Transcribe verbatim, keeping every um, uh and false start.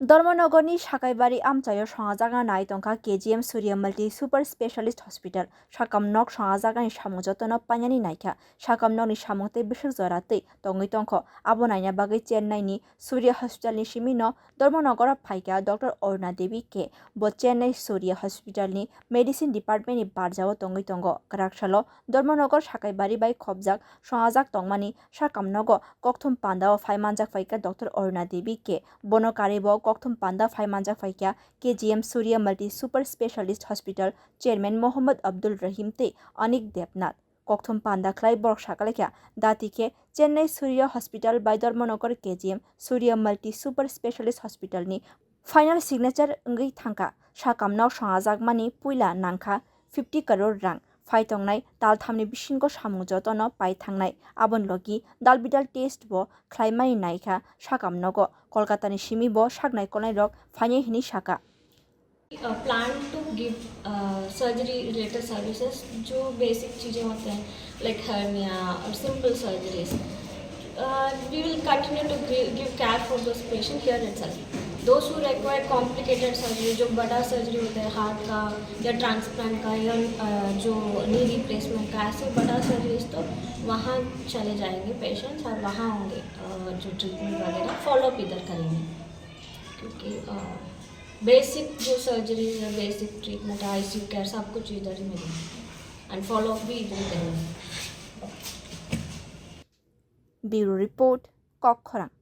Dharmanagorni Sakaibari amchaio swngajakna nai tongkha K G M Surya Multi Super Specialist Hospital. Sakam nok swngajaknani samung jotono painani naikha. Sakam nokni samung tei bwswk jora twi tongwi tongkho. Abo naina bagwi Chennai ni Surya Hospital ni simi no Dharmanagoro phaikha Doctor Aruna Devi K. Bo Chennai Surya Hospital ni Medicine Department ni barjao tongwi tongo. Kwrak salo Dharmanagar Sakaibari bai khobjak swngjak tongmani sakam nogo kokthum pandao phai manjak phaikha Doctor Aruna Devi K. Bono karwi bo kokthum panda phai manjak phaikha K G M Surya Multi Super Specialist Hospital Chairman Mohammad Abdul Rahim tei Anik Debnath. Kokthum panda khlai borok sakalaikha dati khe Chennai Surya Hospital bai Dharmanagar K G M Surya Multi Super Specialist Hospital ni final signature wngwi thangkha. Sakam nok swngajakmani puila nangkha fifty crore rang. Phai tongnai tal thamni bisingo samung jotono pai thangnai. Aboni logi dal bidal test bo khlaimani naikha sakam nogo. Kolkata ni simi bo saknai kolnai rok phainai hinwi saka. Plan to give surgery related services जो basic चीज़ें होते हैं, like hernia और simple surgeries. We will continue to give care for those patient here itself. Those who require complicated surgery, जो बड़ा सर्जरी होता है हार्ट का या ट्रांसप्लांट का या अ, जो नी रिप्लेसमेंट का, ऐसे बड़ा सर्जरीज तो वहाँ चले जाएंगे पेशेंट्स और वहाँ होंगे अ, जो ट्रीटमेंट वगैरह फॉलोअप इधर करेंगे, क्योंकि बेसिक जो सर्जरीज है, बेसिक ट्रीटमेंट है, आईसीयू केयर, सब कुछ इधर ही मिलेगा एंड फॉलोअप भी इधर ही करेंगे. Bureau Report, Kokkhorang.